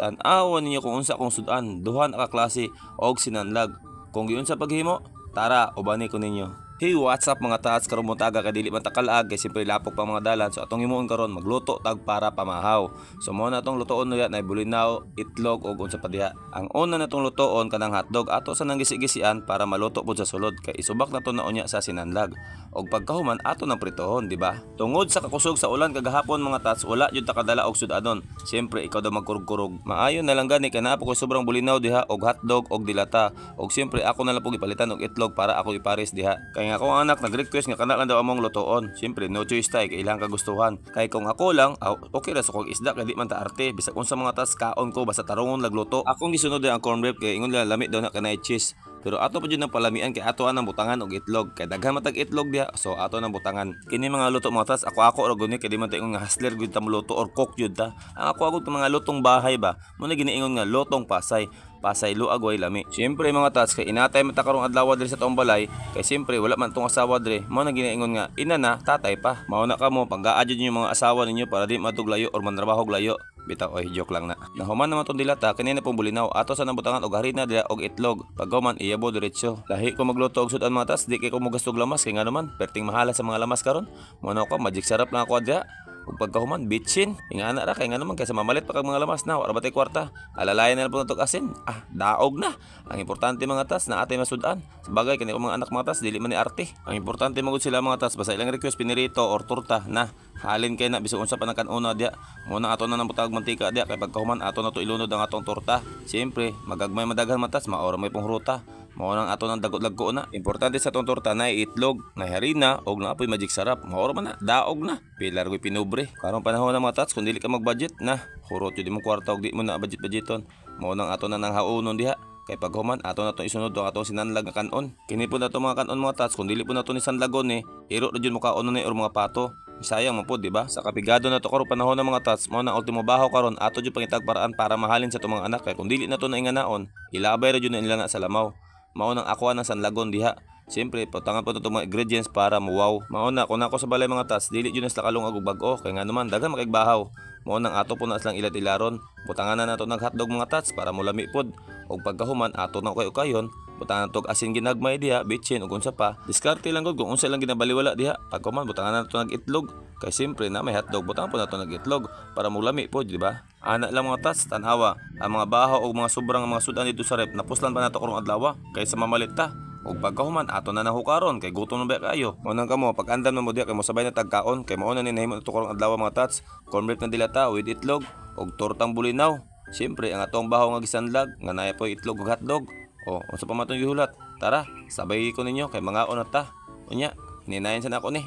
Tan-awa ninyo kung unsa akong sudan, duha na ka klase og sinanlag. Kung giunsa paghimo, tara, ubani ko ninyo. Hey, what's up, mga tats? Karon buntaga kay dili man ta kalaag kay siyempre lapok pa mga dalan. So atong himuon karon, magluto tag para pamahaw. So mao na atong lutoon niya na bulinaw, itlog ug unsa pa diha. Ang una natong lutoon kanang hotdog, ato sa nang gisi-gisian para maluto pud sa sulod kay isubak nato na unya sa sinanlag. Og pagkahuman, ato nang pritohon, di ba? Tungod sa kakusog sa ulan kagahapon, mga tats, wala jud ta kadala og sudanon. Siyempre ikaw daw magkurog-kurog. Maayo na lang gani kay naa po ko sobrang bulinaw diha og hotdog og dilata. Og siyempre ako na lang pug ipalitan og itlog para ako ipares diha. Kay nga akong anak nag-request nga kana lang daw among lutoon. Siyempre no choice tay kay ilang kagustuhan. Kay kung ako lang, aw, okay ra sa kog isda kay di man ta arte. Bisag unsa, mga tats, kaon ko basta tarungon lagluto. Akong gisunod ang corn beef kay ingon nila lami daw na kanay cheese. Pero ato pa jud nang palamian kay ato anang butangan og itlog. Kay daghan man tag itlog diha, so ato nang butangan. Kini mga luto, mga tats, ako ako ra guni kay di man ta ingon nga hustler gyud ta moluto or cook gyud ta. Ang ako ako mga lutong bahay ba. Mao na giniingon nga lutong Pasay. Pasay luag, way lami. Siyempre, mga tats, kay inatay man ta karong adlaw diri sa atong balay, kay siyempre wala man tong asawa diri. Mao na giniingon nga ina na, tatay pa. Mao na kamo panggaa jud yung mga asawa ninyo para di matug layo or mantrabaho layo. Bitaw oy, joke lang na. Nahuman naman tong dilata, kanina pong bulinaw. Ato sa nabutangan og harina dira og itlog. Paghuman, iyabo diretso. Lahi ko magluto og sudan, mga tats, di kay ko mogastog lamas kay ngano man, perting mahala sa mga lamas karon. Mo na ko magic sarap lang ako diha. Ug pagkahuman, bitchin. Ingana ra kay ngano man kaysa mamalit pa kag mga lamas na, wala ba tay kwarta. Alalayan na lang po natog asin. Ah, daog na. Ang importante, mga tas, na atay masudan. Sa bagay kani ko mga anak, mga tas, dili man ni arte. Ang importante magud sila, mga tas, basta ilang request pinirito or torta na. Halin kay na bisag unsa pa nang kanuna diya. Muna ato na nang butag mantika diya kay pagkahuman ato na to ilunod ang atong torta. Siyempre, magagmay madaghan matas, maora may pong ruta. Mao nang ato nang dagot lagko na. Importante sa atong torta na itlog, na harina og naapoy magic sarap. Maoro man na, daog na. Pilar ko'y pinubre. Karong panahon na, mga tats, kung dili ka mag-budget na, hurot jud imong kwarta og di mo na budget budgeton. Mao nang ato na nang haunon diha. Kay paghuman, ato na itong isunod ang atong sinanlag nga kanon. Kini po na itong mga kanon, mga tats, kung dili po na ito ni sanlagon ni, iro na jud mo kaon ni or mga pato. Sayang mo po, di ba? Sa kapigado na to karon panahon ng mga tats, mao na ultimo baho karon ato jud pangitag paraan para mahalin sa itong mga anak kay kung dili na to na inganaon, ilabay ra jud na nila na sa lamaw. Mao nang ako nang sanlagon diha. Siyempre, patangan po itong mga ingredients para mo-wow. Mao na, kung ako sa balay, mga tats, dili jud na sila kalungag og bag-o kay nga naman daghan makigbahaw. Mao nang ato po na silang ilad-ilaron. Butangan na nato nag hotdog, mga tats, para molami pod. Og pagkahuman ato na kay ukayon, butangan nato og asin ginagmay diha, bitchin ug unsa pa. Diskarte lang gud kung unsa lang ginabaliwala diha. Pagkahuman, butangan nato nag itlog. Kay siyempre na may hotdog, butangan po nato nag itlog para molami pod, di ba? Ana lang, mga tats, tanhawa. Ang mga baho og mga sobrang mga sudan dito sa rep, napuslan pa nato karong adlaw kaysa mamalit ta. Ug pagkahuman ato na nahukaron kay gutom na ba kayo. Mo nang kamo pag-andam na mo diha kay mosabay na tagkaon kay mao na ni nahimo nato karong adlaw, mga tats. Corn beef na dilata with itlog ug tortang bulinaw. Siyempre ang atong baho nga gisanlag nga naay poy itlog ug hotdog. O unsa pa man atong gihulat? Tara, sabay ko ninyo kay mangaon na ta. Unya, hininayan sa nako ni.